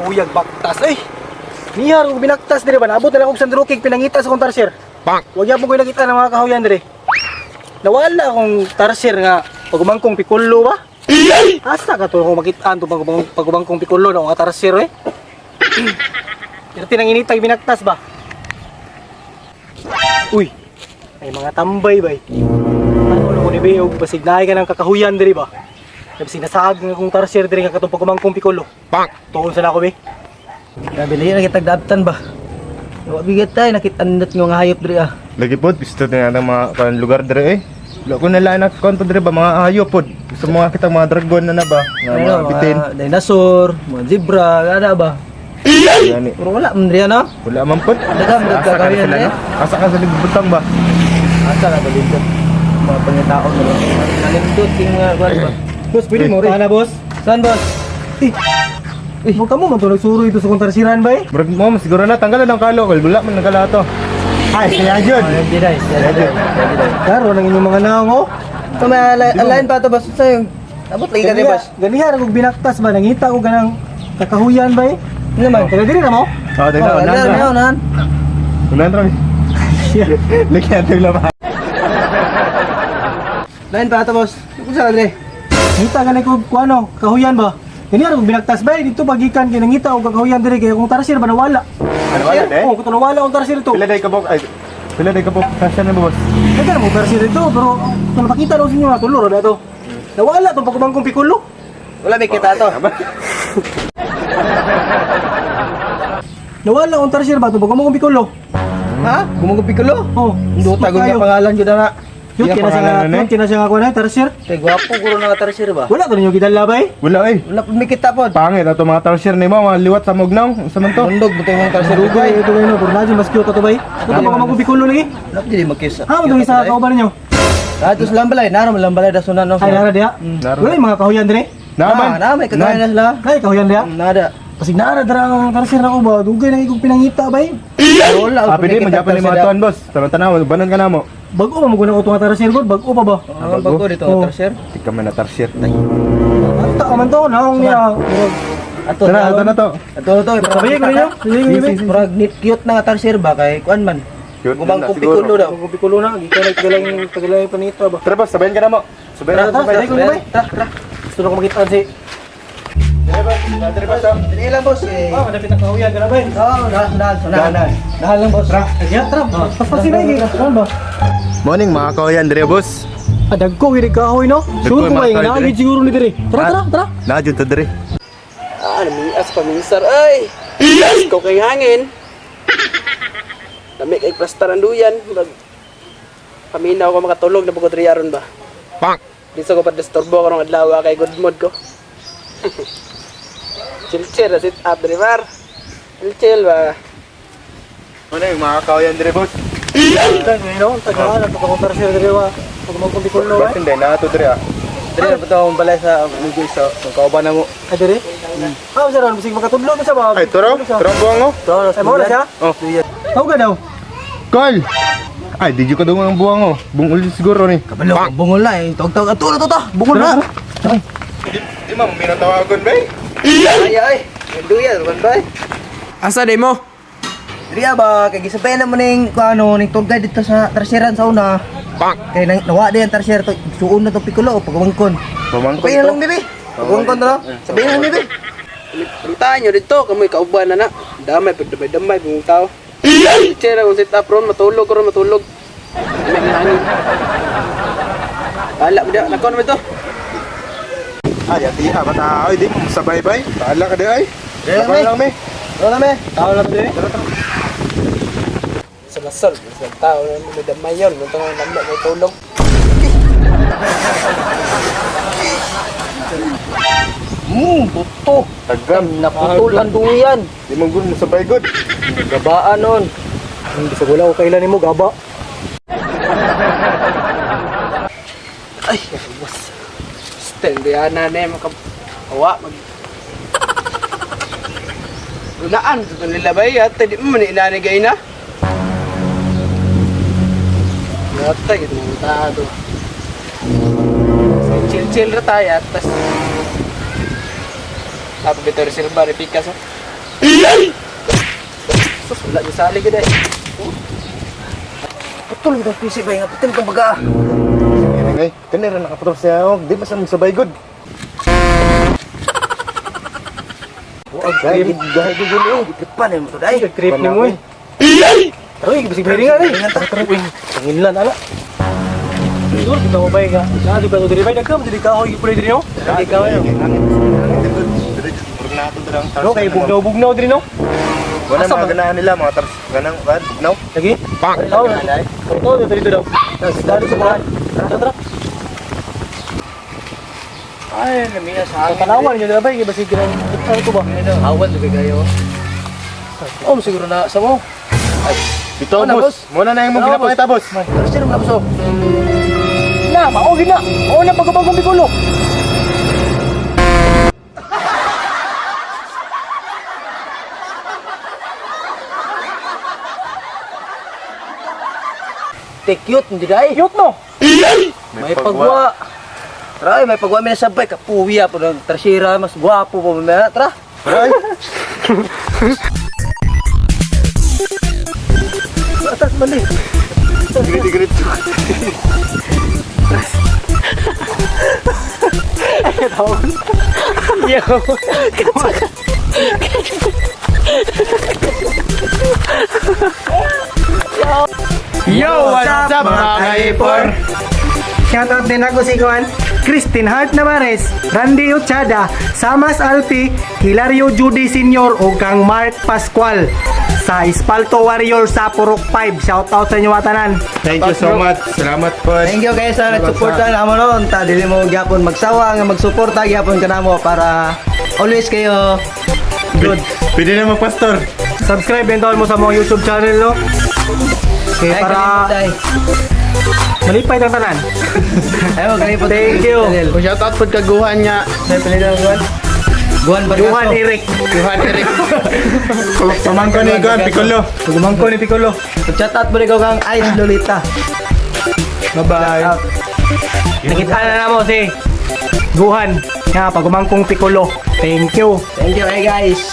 Puyag baktas eh. Niya kung binaktas dire ba naabot na lang og sandrukig pinangita sa kong tarsier. Bang! Wag yapon ko nakita ng mga kahuyan dire. Nawala akong tarsier nga pagumangkong pikullo ba? Asa ka to kung makitaan to pagumangkong pikullo na nga tarsier eh. Pero tinanginitag binaktas ba? Uy, ay mga tambay bay. Ano ko ni Beyog, basig naay ka ng kakahuyan diri ba? Basig nasaag nga kong tarsier diri nga katong pagumangkong pikullo. Bang! Tuon sa nako be. Grabe lahi na kitag daabtan ba. Wa bigat tay nakit-andat nga mga hayop diri ah. Lagi pod, gusto na ng mga kanang lugar dire eh. Wala ko nala na konto dire ba mga hayop pod. Gusto mo nga kita mga dragon na na ba? Nga mga Ano, bitin. mga dinosaur, mga zebra, ana ba? Gani. Pero wala man diri ano. Wala man pod. Daghang Asa ka na nagkakaroon, sila, eh. no? Asa ka sa ligbutang ba? Asa ka balindot? Mga pangitaon na lang. Nalindot king mga kuan ba. Boss, pwede mo na boss. Saan boss? Eh, eh, mo kamo man to nagsuro ito sa kong tarsiran ba eh? Murag mo siguro na tanggal na ng kalo kay wala man nagkala to. Ay, kaya jud. Oh, yan di day. Karon ang inyong mga naong oh. Ito may alain pa to boss. Sa yung abot lagi ka di boss. Ganiha kog binaktas ba nangita ko ganang kakahuyan ba eh? Ano man? Taga diri na mo? Oh, tingnan, Oh, unahan unahan, ra. unahan. Unahan ra. Lagi natin laban. Lain pa to boss. Kung saan diri? Nangita ka na ko kuano, kahuyan ba? Ganiha kog binaktas ba eh? Dito pagikan kay nangita og kakahuyan diri kay kung tarsir ba nawala. Ano wala de? Oh, kuto nawala ang tarsir to. Pila day ka bok? Ay, pila day ka bok? Kasya na ba boss? Nagka mo tarsir dito pero kung nakita daw sa inyo tulo ra to. Nawala tong pagkumangkong pikulo. Wala may kita to. Nawala ang tarsir ba tong pagkumangkong pikulo? Ha? Gumugupik kulo? Oh, Duta gud nga pangalan jud na. Yun, Iya, kina siya nga, pangalan na, eh. yun, kina siya nga kuno, tarsir. Kay gwapo guro na nga tarsir ba? Wala to ninyo gidala ba eh? Wala eh. Wala pa may kita pod. Pangit ato mga tarsier nimo, mga liwat sa mugnaw. Unsa man to? Mundog mo tong mga tarsir. Dugay, ito kayo no, pero na mas cute ato ba eh? Ito pa mga bikulo lagi. Wala pa dili magkisa. Ha, mo isa kauban ninyo. Ah, tos lambalay, naro man lambalay dasunan no. Ay, nara diya. Nara. Wala yung mga kahuyan dire. Naman. Na, may kagayan na sila. Ay, kahuyan diya. Nada. Pasig nara dara ang tarsir na ko ba? Dugay na ikong pinangita ba eh? Wala. Ah, pwede man Japan ni mga tuan boss. Tanaw banan ka namo. Bago pa maguna ko itong tarsir ko, bago pa ba? Ah, bago dito Oh. ang tarsir. Di ka man na tarsier. Ata ka man to, naong niya. Ato Tara, ato na to. Ato to. Sabi ko ninyo, sabi ko ninyo. Murag nit cute na nga tarsir ba kay kuan man. Cute Gumang na, kong siguro. pikulo daw. Kung bikulo na, gikan na tagalang tagalang panita ba? Tara boss, sabayan ka namo. Sabayan Tara, na, tara, sabayan. sabayan ko ba? Tara, tara. Gusto na ko makita si. Tara boss, oh. Dili lang boss eh. Ah, madapit ang kahuyan ka na ba eh? Oh, dahal, dahal, dahal. Dahal lang boss. Tara, kaya tara. Paspasin na eh, ano ba? Morning mga kahuyan dire boss. Ah, dagko gid kahoy no. Sure ko mga ba yung kahoy, naagid dire. siguro ni dire. Tara, tara, tara. Na jud to dire. Ah, namias paminsar ay. Ko kay hangin. Lami kay plastar ang duyan. Mag paminaw ko makatulog na bukod riya ron ba. Bang. Di sa ko pa-disturbo ko ng adlaw kay good mood ko. Chill chill, sit up driver. Chill chill ba. Morning mga kahuyan dire boss. Tagal no, tagal na pagkakontar sir dire wa. Pag magkumbikulo Boss hindi na to dire ah. Dili na to ang balay sa lugoy sa kauban na mo. Ay dire. Ah, sir, ano bisig makatudlo to sa ba? Ay, turo, turo ang buwang oh. Ay, mo na siya? Oh. Tawag ka daw. Call. Ay, di jud ka dungo ang buwang oh. Bungol siguro ni. Kabalo, bungol na eh. Tawag-tawag ato na to ta. Bungol na. Di mo minatawagon bay. Ay ay. Duyan kan bay. Asa di mo? Riya ba kay gisabayan naman ning kuano ning tour guide dito sa tersiran sa una. Bang. Kay nang nawa din ang tersier to suon na to pikulo o pagumangkon. Pamangkon Sabihin to. lang bibi. Pagumangkon to. No? Sabihin lang bibi. Puntahan nyo dito, kamoy kauban na na. Damay, pagdamay-damay, kung tao. Chill chill akong sit up ron, matulog ko ron, matulog. Lami ng hangin. Bahala mo diya, nakaw naman ito. Ay, ati ha bata ay di mo sabay bay. Bahala ka di ay. Dire lang, Sabay lang me. Wala me. Tao lang dire. Sa lasal, sa tao, may damay yun. Munta nga lami, may tulog. Buto. Tagam. Naputol ang duyan. Di mo gud mo sabay gud. Gabaan nun. Hindi sa wala ko kailan nimo gaba. Ay, was. Still, di na na maka... Awa, mag... Ulaan, ito nila ba eh? Ate, di mo man inanigay na. Ate, ito mga tao. So, chill-chill ra tayo, at tas... Tapos bito reserva, repikas, oh. Sus, wala ni sali gid ay. Putol gid ang PC ba nga putol tong baga. Ay, kanira nakaputol siya og di ba sa sabay good. Wa gid gahi gud eh. Tripan mo to dai. Trip ni mo eh. Aroy, bisig hiringan eh. Uy, panginlan ala. Dur, kita mo ba nga? Naa ka to diri bay dagkam diri kahoy gipulay diri no? Dili ka eh. No, kay bugnaw-bugnaw diri no? Wala Asa mga ba? ganahan nila mga tars ganang kan bugnaw. Lagi? Bang. Oh, oh, dito dito daw. Dito sa bahay. Tara, tara. Ay, lamiya sa hangin. Tanawan niyo diri bay kay basig kanang ano ko ba? Awan jud kayo. Oh, siguro na sa mo. Bitaw Ano, boss. Muna na yung mong Ano, ginapangita boss. Sino na boss? Na, mao gid na. Mao na pagkabagong bikulo. Te cute hindi dai. Cute no. May pagwa. Tara, ay, may pagwa mi na sabay kapuwiya po ng tersira mas gwapo po mi na. Tara. Aray. Atas mali. Grit grit. Yo. Yo, what's up mga kaipor? Shoutout din ako si Kuan, Christine Hart Navares, Randy Ochada, Samas Alpi, Hilario Judy Sr. o kang Mark Pascual sa Espalto Warrior sa Purok 5. Shoutout sa inyo watanan. Thank you so much. Salamat po. Thank you kayo sa nagsuporta namo noon. Ta dili mo gyapon magsawa nga magsuporta gyapon kanamo para always kayo good. Pwede na magpastor. Subscribe din tawon mo sa mga YouTube channel, no? Okay, Ay, para kalipot, ay. malipay ang tanan. Ay, mo kalipot. Thank you. O shout out pod kaguhan niya. Guan Bargaso. Johan Eric. Guhan Eric. Pamangko ni Iguan, Piccolo. Pagumangko ni Piccolo. Shout out mo rin ko kang Ice Lolita. Bye-bye. Out. Nakita na namo si Guhan. Nga, pagumangkong Piccolo. Thank you. Thank you, hey guys.